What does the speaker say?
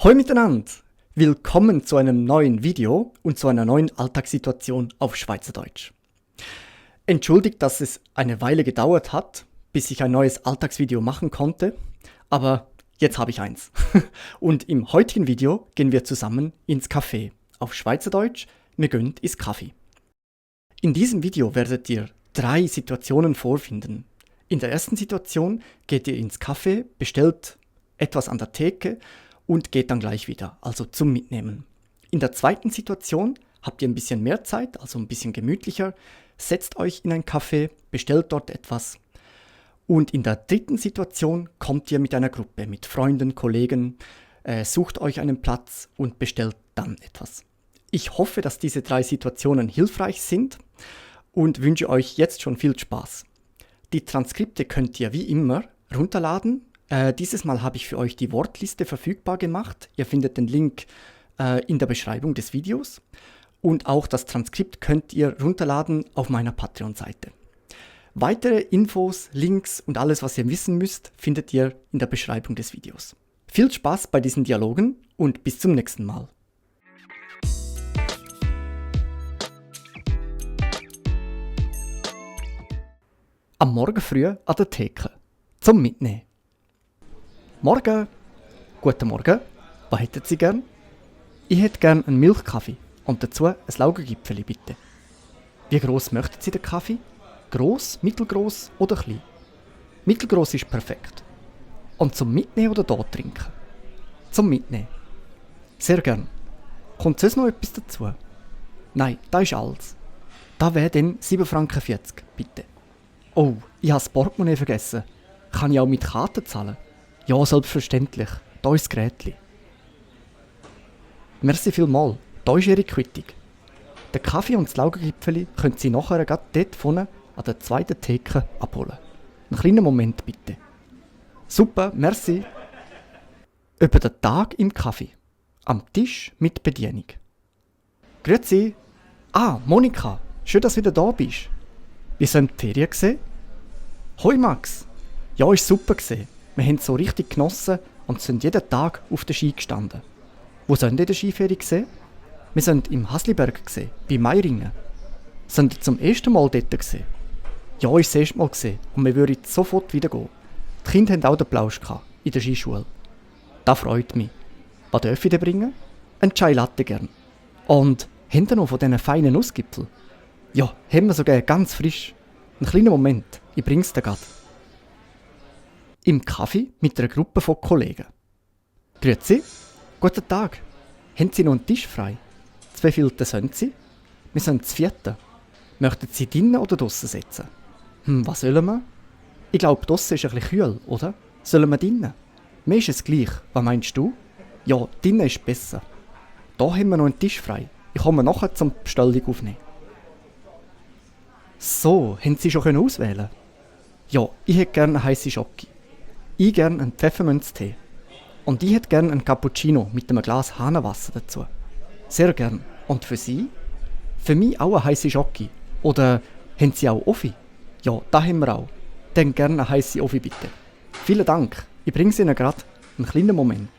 Hallo miteinander! Willkommen zu einem neuen Video und zu einer neuen Alltagssituation auf Schweizerdeutsch. Entschuldigt, dass es eine Weile gedauert hat, bis ich ein neues Alltagsvideo machen konnte, aber jetzt habe ich eins. Und im heutigen Video gehen wir zusammen ins Café. Auf Schweizerdeutsch, mir gönnt ist Kaffee. In diesem Video werdet ihr 3 Situationen vorfinden. In der ersten Situation geht ihr ins Café, bestellt etwas an der Theke und geht dann gleich wieder, also zum Mitnehmen. In der zweiten Situation habt ihr ein bisschen mehr Zeit, also ein bisschen gemütlicher, setzt euch in ein Café, bestellt dort etwas. Und in der dritten Situation kommt ihr mit einer Gruppe, mit Freunden, Kollegen, sucht euch einen Platz und bestellt dann etwas. Ich hoffe, dass diese 3 Situationen hilfreich sind und wünsche euch jetzt schon viel Spaß. Die Transkripte könnt ihr wie immer runterladen. Dieses Mal habe ich für euch die Wortliste verfügbar gemacht. Ihr findet den Link in der Beschreibung des Videos. Und auch das Transkript könnt ihr runterladen auf meiner Patreon-Seite. Weitere Infos, Links und alles, was ihr wissen müsst, findet ihr in der Beschreibung des Videos. Viel Spaß bei diesen Dialogen und bis zum nächsten Mal. Am Morgen früh an der Theke. Zum Mitnehmen. Morgen. Guten Morgen. Was hätten Sie gern? Ich hätte gern einen Milchkaffee und dazu ein Laugengipfeli bitte. Wie gross möchten Sie den Kaffee? Gross, mittelgross oder klein? Mittelgross ist perfekt. Und zum Mitnehmen oder dort trinken? Zum Mitnehmen. Sehr gern. Kommt sonst noch etwas dazu? Nein, das ist alles. Da wäre dann 7,40 Franken, bitte. Oh, ich habe das Portemonnaie vergessen. Kann ich auch mit Karte zahlen? Ja, selbstverständlich. Da ist das Gerätchen. Merci vielmals. Da ist Ihre Quittung. Den Kaffee und das Laugengipfeli können Sie nachher gerade dort vorne an der zweiten Theke abholen. Einen kleinen Moment bitte. Super, merci. Über den Tag im Kaffee. Am Tisch mit Bedienung. Grüezi. Ah, Monika. Schön, dass du wieder da bist. Wie sind die Ferien gesehen? Hoi Max. Ja, ist super gesehen. Wir haben es so richtig genossen und sind jeden Tag auf der Ski gestanden. Wo sind ihr in der Skiferie gesehen? Wir sind im Hasliberg gesehen, bei Meiringen. Sind ihr zum ersten Mal dort gesehen? Ja, ist das erste Mal gesehen und wir würden sofort wieder gehen. Die Kinder haben auch den Plausch in der Skischule. Das freut mich. Was darf ich dir bringen? Ein Chai Latte gern. Und habt ihr noch von diesen feinen Nussgipfeln? Ja, haben wir sogar ganz frisch. Einen kleinen Moment, ich bring's dir grad. Im Kaffee mit einer Gruppe von Kollegen. Grüezi, guten Tag. Haben Sie noch einen Tisch frei? Zu wie viel sind Sie? Wir sind zu 4. Möchten Sie drinnen oder draussen sitzen? Was sollen wir? Ich glaube, draussen ist ein bisschen kühl, oder? Sollen wir drinnen? Mir ist es gleich. Was meinst du? Ja, drinnen ist besser. Da haben wir noch einen Tisch frei. Ich komme nachher zum Bestellung aufnehmen. So, haben Sie schon auswählen? Ja, ich hätte gerne eine heisse Schoki. Ich gerne einen Pfefferminztee. Und ich hätte gerne einen Cappuccino mit einem Glas Hahnenwasser dazu. Sehr gern. Und für Sie? Für mich auch eine heisse Schoki. Oder haben Sie auch Offi? Ja, da haben wir auch. Dann gerne eine heisse Offi bitte. Vielen Dank. Ich bringe es Ihnen gerade. Einen kleinen Moment.